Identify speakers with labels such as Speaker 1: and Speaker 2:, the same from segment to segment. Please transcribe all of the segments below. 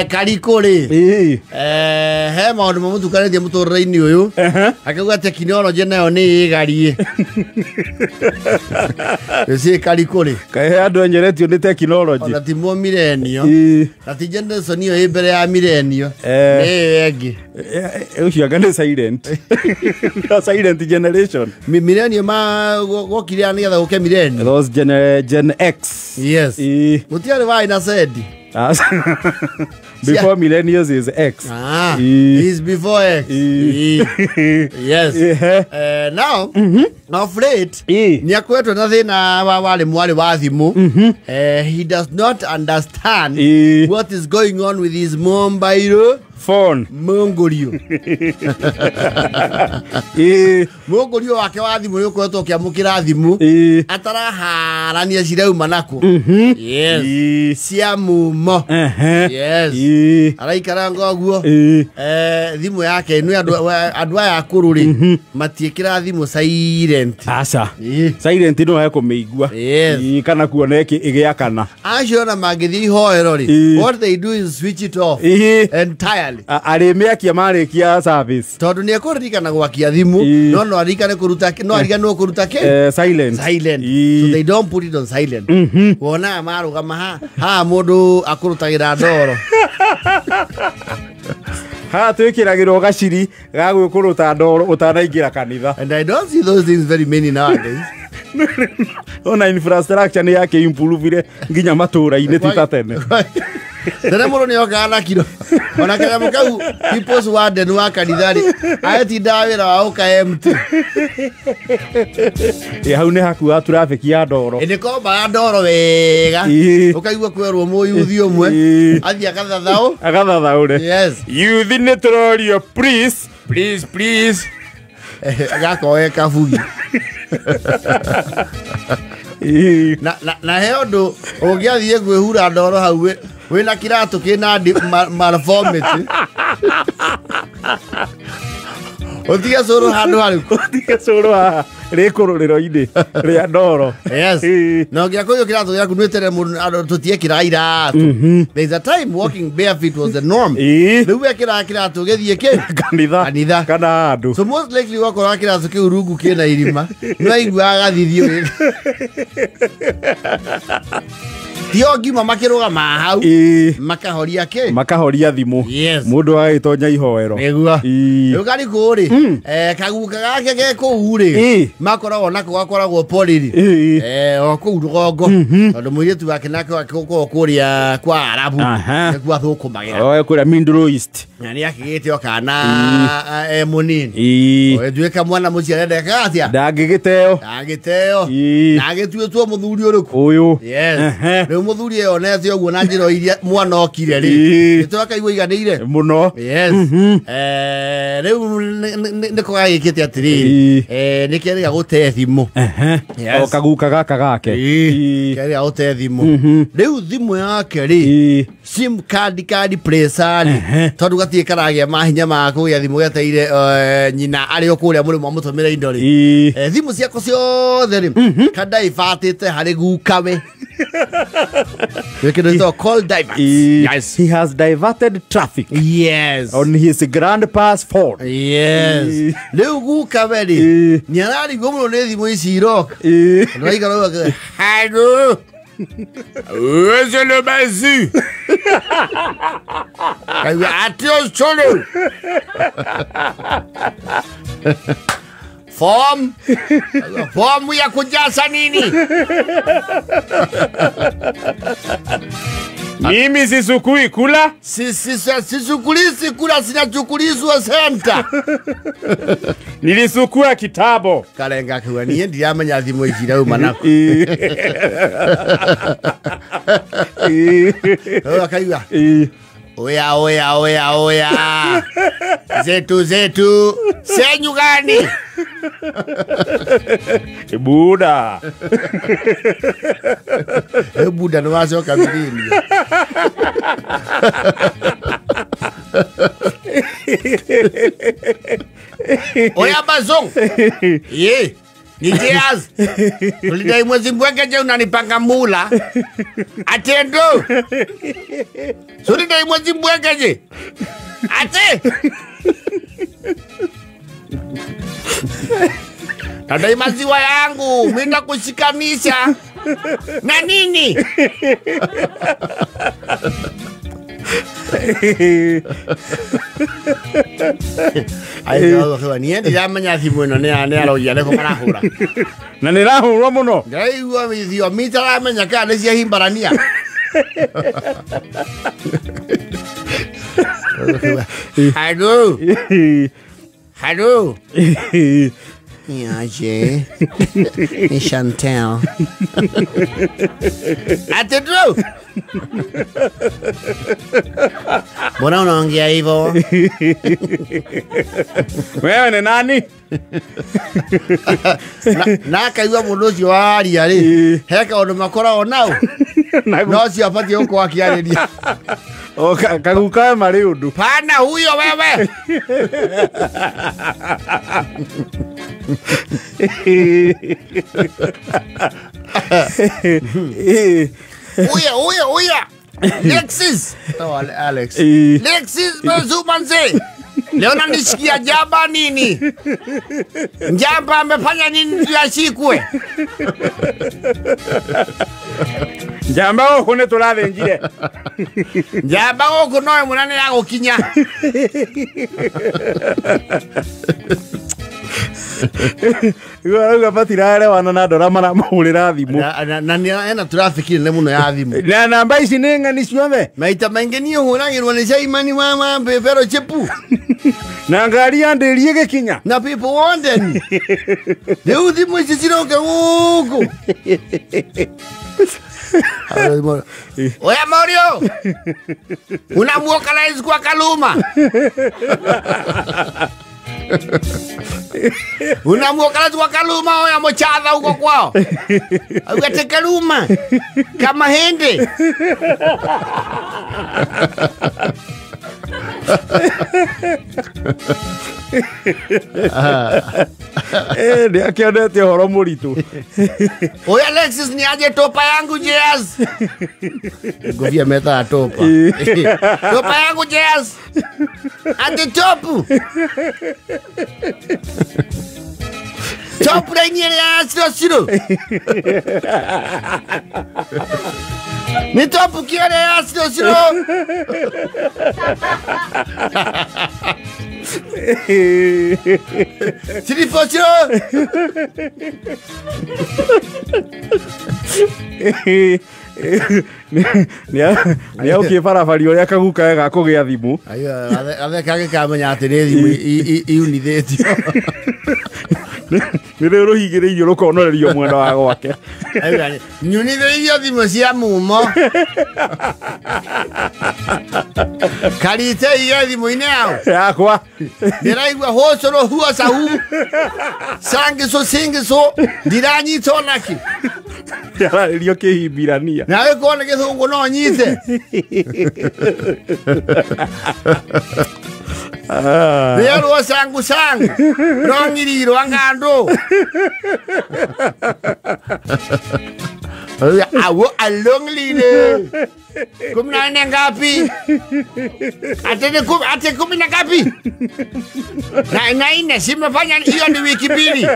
Speaker 1: Karikũ rĩ,
Speaker 2: Ĩĩ.
Speaker 1: He maũndũ mamũtukanĩtie mũtũrĩre-inĩ ũyũ. Akauga tekinoronjĩ nayo nĩ ĩgarie ĩciĩ. Karikũ rĩ,
Speaker 2: Kaĩ he andũ enyeretio nĩ tekinoronjĩ?
Speaker 1: Ona timo milenio
Speaker 2: Ĩĩ.
Speaker 1: Na ti generation ĩyo ĩ mbere ya milenio, nĩ ĩyo ĩngĩ.
Speaker 2: Ũcio anga nĩ silent, silent generation.
Speaker 1: Milenio ma gokire nĩgetha gũke milenio.
Speaker 2: Those Gen X.
Speaker 1: Yes.
Speaker 2: Ĩĩ.
Speaker 1: Gũtiarĩ warĩ na sendi.
Speaker 2: Ah, before millennials is X.
Speaker 1: Ah,
Speaker 2: Ĩĩ.
Speaker 1: is before X.
Speaker 2: Ĩĩ.
Speaker 1: Ĩĩ. Yes.
Speaker 2: Ehe.
Speaker 1: Now, of late,
Speaker 2: Ĩĩ.
Speaker 1: nĩ akoretwo na thĩna wa warĩ mwarĩ wa thimũ. He does not understand
Speaker 2: Ĩĩ.
Speaker 1: what is going on with his mobile
Speaker 2: phone.
Speaker 1: Mũngũrio.
Speaker 2: Ĩĩ.
Speaker 1: Mũngũrio wake wa thimũ nĩ ũkoretwo ũkĩamũkĩra thimũ
Speaker 2: Ĩĩ.
Speaker 1: ataraharania cirauma nakũ. Yes.
Speaker 2: Ĩĩ.
Speaker 1: Cia mumo.
Speaker 2: Ehe.
Speaker 1: Yes.
Speaker 2: Ĩĩ.
Speaker 1: Araikaranga ũguo.
Speaker 2: Ĩĩ.
Speaker 1: Thimũ yake nĩ andũ aya akũrũ rĩ, matiĩkĩra thimũ silent.
Speaker 2: Aca.
Speaker 1: Ĩĩ.
Speaker 2: Silent no ekũmĩigua.
Speaker 1: Yes.
Speaker 2: Ĩĩ, kana kuona ĩgĩakana.
Speaker 1: Acio ona mangĩthiĩ ihoero rĩ,
Speaker 2: Ĩĩ.
Speaker 1: what they do is switch it off
Speaker 2: Ĩĩ.
Speaker 1: entirely.
Speaker 2: Arĩmĩakia marĩkia service.
Speaker 1: Tondũ nĩ ekũririkana gwakia thimũ,
Speaker 2: Ĩĩ.
Speaker 1: no aririkane kũruta, no ariganĩrwo kũruta kĩ?
Speaker 2: Silent.
Speaker 1: Silent.
Speaker 2: Ĩĩ.
Speaker 1: So they don't put it on silent. Wonaga marũgama ha haha mũndũ akũrutagĩra ndoro.
Speaker 2: Haha twĩkĩragĩrwo gaciri ga gwĩkũrũta ndoro ũtanaingĩra kanitha.
Speaker 1: And I don't see those things very many nowadays.
Speaker 2: Ona infrastructure nĩ yakĩimpuruvire nginya matũra-inĩ, ti ta tene.
Speaker 1: Tene mũndũ nĩ okaga na kiro ona kanyamũ kau people's warden wa kanitha rĩ, aetindaga wĩra wa ũka empty.
Speaker 2: Ĩ, hau nĩ hakuaga traffic ya ndoro.
Speaker 1: Nĩ kombaga ndoro wega.
Speaker 2: Ĩĩ.
Speaker 1: Ũkaigua kwerwo mũyuthi ũmwe
Speaker 2: Ĩĩ.
Speaker 1: athiĩ agathathaũ.
Speaker 2: Agathathaũre.
Speaker 1: Yes.
Speaker 2: Yuthi nĩ tũrorio, please, please, please.
Speaker 1: Gakoe kabugi.
Speaker 2: Ĩĩ.
Speaker 1: Na he ũndũ ũngĩathiĩ kwĩhura ndoro hau wĩna kĩratũ kĩna malformity, ũtige cũrũ handũ harĩku.
Speaker 2: Ũtige cũrũ haha rĩkũrũrĩro-inĩ rĩa ndoro.
Speaker 1: Yes.
Speaker 2: Ĩĩ.
Speaker 1: Na ũngĩakũiywo kĩratũ gĩaku nĩ tene mũndũ andũ tũtiekĩraga iratũ. There is a time walking barefoot was the norm.
Speaker 2: Ĩĩ.
Speaker 1: Rĩu wekĩraga kĩratũ gĩthiĩ kĩ?
Speaker 2: Kanitha.
Speaker 1: Kanitha.
Speaker 2: Kana handũ.
Speaker 1: So most likely wakoraga kĩratũ kĩu rungu kĩna irima, nĩ waiguaga gathithio tio ngima makĩrũgama hau.
Speaker 2: Ĩĩ.
Speaker 1: Makahoria kĩ?
Speaker 2: Makahoria thimũ.
Speaker 1: Yes.
Speaker 2: Mũndũ agagĩtonya ihoero.
Speaker 1: Nĩguo.
Speaker 2: Ĩĩ.
Speaker 1: Rĩu karikũ rĩ, kaguka gake ke kũu rĩ,
Speaker 2: Ĩĩ.
Speaker 1: makoragwo nako gakoragwo poriri.
Speaker 2: Ĩĩ.
Speaker 1: O kũu rũgongo, tondũ mũirĩtu wake nake akoragwo kũrĩa kwa Arabu.
Speaker 2: Aha.
Speaker 1: Nĩkuo athũkũmagĩra.
Speaker 2: Oe kũrĩa Middle East.
Speaker 1: Na nĩ akĩgĩte o kana e mũnini.
Speaker 2: Ĩĩ.
Speaker 1: Ũgĩtuĩka mwana mũciare ndekaga atĩa?
Speaker 2: Ndangĩgĩteo.
Speaker 1: Ndangĩteo.
Speaker 2: Ĩĩ.
Speaker 1: Na agĩtuĩtwo mũthuri ũrĩkũ?
Speaker 2: Ũyũ.
Speaker 1: Yes.
Speaker 2: Ehe.
Speaker 1: Rĩu mũthuri eyonete ũguo na njĩra o iria mwana okire rĩ,
Speaker 2: Ĩĩ.
Speaker 1: nĩtwakaigua iganĩire
Speaker 2: mũno.
Speaker 1: Yes. Rĩu nĩko gagĩkĩte atĩrĩrĩ,
Speaker 2: Ĩĩ.
Speaker 1: nĩ kerĩga gũte thimũ.
Speaker 2: Ehe.
Speaker 1: Yes.
Speaker 2: O kaguka gaka gake.
Speaker 1: Ĩĩ.
Speaker 2: Ĩĩ.
Speaker 1: Kerĩga gũte thimũ. Rĩu thimũ yake rĩ,
Speaker 2: Ĩĩ.
Speaker 1: sim card card presa rĩ,
Speaker 2: Ehe.
Speaker 1: tondũ gatirĩ karagĩa mahinya ma kũgĩa thimũ geteire nyina arĩ o kũrĩa mũrĩmo amũtũmĩre indo rĩ.
Speaker 2: Ĩĩ.
Speaker 1: Thimũ ciako ciothe rĩ, kadaibatĩte harĩ gukawe. Gwĩ kĩndũ gĩtagwo call diverts.
Speaker 2: Ĩĩ.
Speaker 1: Yes.
Speaker 2: He has diverted traffic
Speaker 1: Yes.
Speaker 2: on his grandpa's phone.
Speaker 1: Yes.
Speaker 2: Ĩĩ.
Speaker 1: Rĩu gukawe rĩ,
Speaker 2: Ĩĩ.
Speaker 1: nĩ ararigwo mũno nĩ thimũ ici iroka.
Speaker 2: Ĩĩ.
Speaker 1: Andũ aikara ũguo akiuga, "Hello. Where's le bazu?" Kaigua, "Attention. Form. Fomu ya kujaza nini?"
Speaker 2: Mimi sisukui kula.
Speaker 1: Sisukulisi kula, sinachukulizwa senta.
Speaker 2: Nilisukua kitabo.
Speaker 1: Karenga akiuga, niĩ ndiramenya thimũ ici irauma nakũ.
Speaker 2: Ĩĩ. Ĩĩ.
Speaker 1: Rĩu akaigua,
Speaker 2: Ĩĩ.
Speaker 1: "Oya, oya, oya, oya, zetu zetu senyu gani?"
Speaker 2: Buda.
Speaker 1: Buda nĩ wacoka millennium. Oya bazong. Ye. Nitias. Ulidai mwezi mbweke je unanipanga mula. Atendo. Ulidai mwezi mbweke je. Ate. Nadai maziwa yangu, mimi nakushikanisha. Na nini? Ai, niĩ ndiramenya thimũ ĩno nĩ arogia nĩkũ marahũra.
Speaker 2: Na nĩ ĩrahũrwo mũno.
Speaker 1: Ndĩraigua thiomi itaramenya kana nĩ cia Himbarania. Hello. Hello. Niaje. Ni Chantel. Atendro. Mbona unaongea hivyo?
Speaker 2: Wewe ni nani?
Speaker 1: Na akaigua mũndũ ũcio waria rĩ, he kaũndũ makoragwo nao. No ũcio abatiĩ gũkorwo akĩarĩria.
Speaker 2: O kaguka marĩ ũndũ.
Speaker 1: Pana huyo wewe. Uya, uya, uya. Lexis. Oh, Alex. Lexis Mzumanze. Leo nanisikia jaba nini? Njamba amefanya nini ndio ashikwe?
Speaker 2: Njamba gũkũ nĩ tũrathĩnjire.
Speaker 1: Njamba gũkũ no ĩmwe na nĩ ya gũkinya.
Speaker 2: Rĩu matiraerewana na andũ arĩa maramũhũrĩra thimũ.
Speaker 1: Na nĩ ena traffic nene mũno ya thimũ.
Speaker 2: Na namba ici nĩ ng'ani ciothe.
Speaker 1: Maita maingĩ niĩ hũragĩrwo nĩ Caimani wa mbebero chipu.
Speaker 2: Na ngari ya ndĩri ĩgĩkinya.
Speaker 1: Na people wanted. Rĩu thimũ ici ciroka gũkũ. Oya Mario, unamuokalaiz kwa Kaluma. Unamuokalaiz kwa Kaluma oya mochadha huko kwao. Ugate Kaluma kama hende.
Speaker 2: Nĩ akĩonete ũhoro mũritũ.
Speaker 1: Oya Alexis ni aje topa yangu Jazz. Ngobia metaga topa. Topa yangu Jazz. Ate topu. Topu rainiere ya siro siro. Ni topu kiere ya siro siro. Sirifo siro.
Speaker 2: Nĩ aũkie barabari ũrĩa kaguka gakũgĩa thimũ.
Speaker 1: Athe kage kamenya atĩ nĩ thimũ iunithĩtio.
Speaker 2: Nĩ rĩu rũhingĩrĩirio rũkonorerio mwena wa gwake.
Speaker 1: Nyunithĩirio thimũ cia mumo. Karite iye thimũ-inĩ yao.
Speaker 2: Yakwa.
Speaker 1: Ndĩraigua hũcũrũ huo cahu. Sangico singico ndiranyita onakĩ.
Speaker 2: Yararĩrio kĩhimbirania.
Speaker 1: Nawe korwo nĩ gĩthũngũ no nyite. Rĩarwo sangu sangu rong'irirwa ng'andũ. Awo alonglile. 14 ngapi? Ate kumi na ngapi? Na nne simefanya hiyo ni wiki mbili.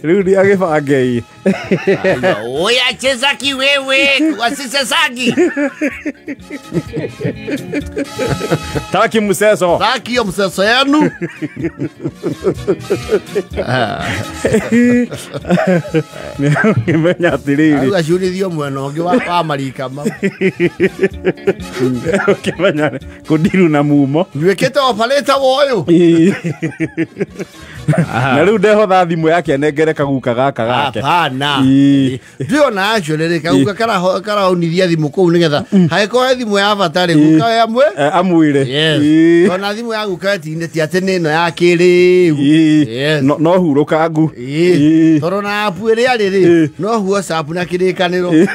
Speaker 2: Rĩu nĩ agĩbange.
Speaker 1: Oya cheza kiwewe wasisesagi.
Speaker 2: Taki mseso.
Speaker 1: Taki hiyo mseso yenu.
Speaker 2: Ngĩmenya atĩrĩrĩ.
Speaker 1: Agacurithio mwena ũngĩ wa marika mau.
Speaker 2: Ũkĩmenya kũndiru na mumo.
Speaker 1: Nduĩkĩte operator woyũ.
Speaker 2: Na rĩu ndehotha thimũ yake anengere kaguka gaka gake.
Speaker 1: Hapana. Ndĩona actually rĩ kaguka karaunithia thimũ kũu nĩgetha hangĩkorwo he thimũ ya bata rĩ guka we amwe
Speaker 2: amwĩre.
Speaker 1: Yes. Ona thimũ ya guka ti atĩ nĩ ĩno ya kĩrĩu. Yes.
Speaker 2: No hurũka ngu.
Speaker 1: Tondũ na app ĩrĩa rĩ rĩ no WhatsApp na kĩrĩkanĩro.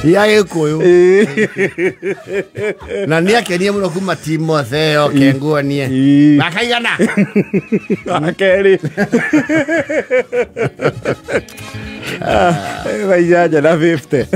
Speaker 1: Ya gĩkũyũ na nĩ akenie mũno kuma Timotheo kenguonie.
Speaker 2: Ĩĩ.
Speaker 1: Wakaigana.
Speaker 2: Wakerĩ thaa 8:50.